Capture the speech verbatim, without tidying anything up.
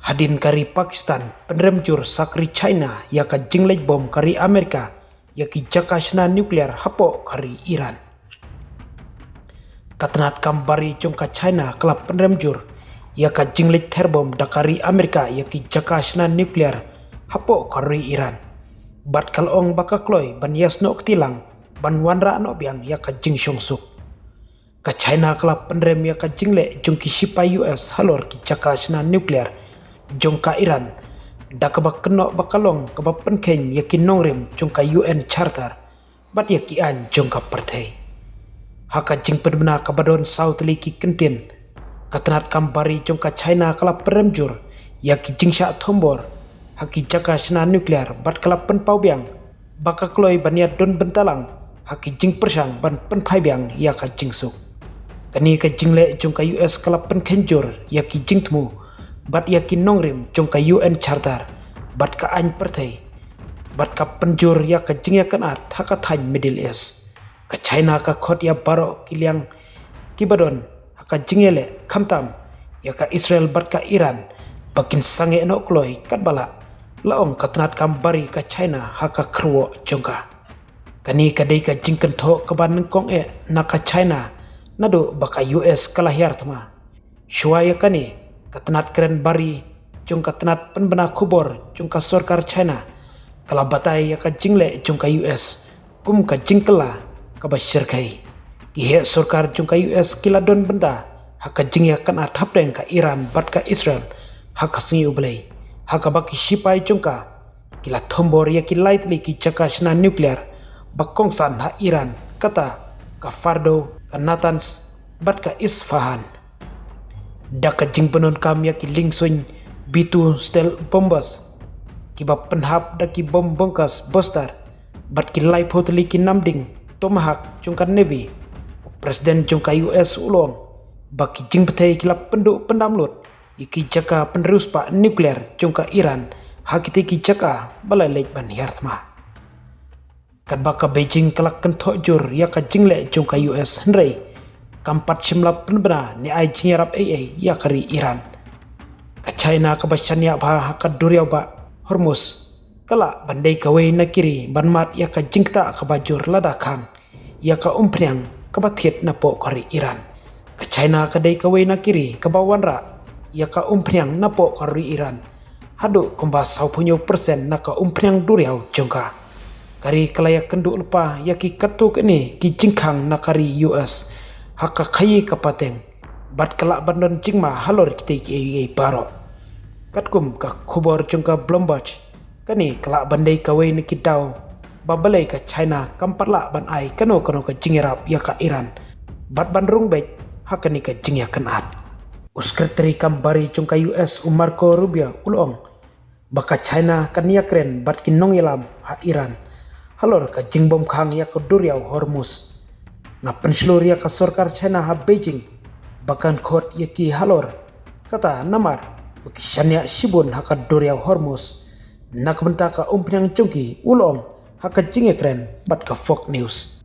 Hadien ka ri Pakistan pynrem jur sa ka ri China ïa ka jingleit bom ka ri Amerika ïa ki jaka shna nuclear hapoh ka ri Iran. Ka tnat kam bari jong ka China ka la pynrem jur ïa ka jingleit ther bom da ka ri Amerika ïa ki jaka shna nuclear hapoh ka ri Iran. Bad ka la ong ba ka kloi ban ïasnoh kti lang ban wanrah noh biang ïa ka jingshongsuk. Ka China ka la pynrem ïa ka jingleh jong ki shipai U S halor ki jaka shna nuclear jong ka Iran, da kaba kynnoh ba ka long kaba pynkheiñ ïa ki nongrim jong ka U N Charter bad ïa ki aiñ jong ka pyrthei. Ha ka jingpynbna kaba don saw tylli ki kyntien, ka tnat kam bari jong ka China ka la pynrem jur ïa ki jingshah thombor ha ki jaka shna nuclear bad ka la pynpaw biang ba ka kloi ban ïadon bynta lang ha ki jingpyrshang ban pynphai biang ïa ka jingsuk. Kane ka jingleh jong ka U S ka la pynkheiñ jur ïa ki jingthmu bad ïa ki nongrim jong ka U N Charter bad ka aiñ pyrthei, bad ka pynjur ïa ka jingïakynad ha ka thaiñ Middle East. Ka China ka khot ïa baroh ki liang kiba don ha ka jingïaleh, khamtam ïa ka Israel bad ka Iran, ba kin sangeh noh kloi katba lah, la ong ka tnat kam bari ka China ha ka kyrwoh jong ka. Kane ka dei ka jingkynthoh kaba nyngkong eh na ka China naduh ba ka U S ka la hiar thma. Shuwa ïa kane, ka tnat kren bari jong ka tnat pynbna khubor jong ka sorkar China ka la batai ïa ka jingleh jong ka U S kum ka jingkylla kaba shyrkhei. Ki heh sorkar jong ka U S ki la don bynta ha ka jingïakynad hapdeng ka Iran bad ka Israel ha ka sngi U Blei, ha kaba ki shipai jong ka ki la thombor ïa ki lai tylli ki jaka shna nuclear ba kongsan ha Iran, kata ka Fordow, ka Natanz bad ka Isfahan. Da ka jingpyndonkam ïa ki liengsuiñ B two stealth bombers kiba pynhap da ki bom bunkers booster bad ki laiphew tylli ki namding Tomahawk jong ka Navy, u President jong ka U S u la ong ba ki jingpyrthei ki la pynduh pyndam lut ïa ki jaka pynriewspah nuclear jong ka Iran ha kitei ki jaka ba la leit ban hiar thma. Katba ka Beijing ka la kynthoh jur ïa ka jingleh jong ka U S, hynrei kam pat shym la pynbna ne ai jingïarap ei ei ïa ka ri Iran. Ka China kaba shaniah bha ha ka duriaw bah Hormuz ka lah ban dei kawei na ki ri ban mad ïa ka jingktah kaba jur lada khang ïa ka umphniang kaba thied napoh ka ri Iran. Ka China ka dei kawei na ki ri kaba wanrah ïa ka umphniang napoh ka ri Iran haduh kumba sawphew percent na ka umphniang duriaw jong ka. Ka ri ka la ïakynduh lypa ïa ki katto katne ki jingkhang na ka ri U S ha ka khaïi ka pateng, bad ka lah ban don jingma halor kitei kiei baroh. Katkum ka khubor jong ka Bloomberg, kane ka lah ban dei kawei na ki daw ba balei ka China kam pat lah ban ai kano kano ka jingïarap ïa ka Iran bad ban rung beit ha kane ka jingïakynad. U Secretary kam bari jong ka U S, u Marco Rubio, u la ong ba ka China kan ïakren bad ki nongïalam ha Iran halor ka jingbymkhang ïa ka duriaw Hormuz. Nga pynshlur ïa ka sorkar China ha Beijing ba kan khot ïa ki halor kata namar ba ki shaniah shibun ha ka duriaw Hormuz na ka bynta ka umphniang jong ki, u la ong ha ka jingïakren bad ka Fox News.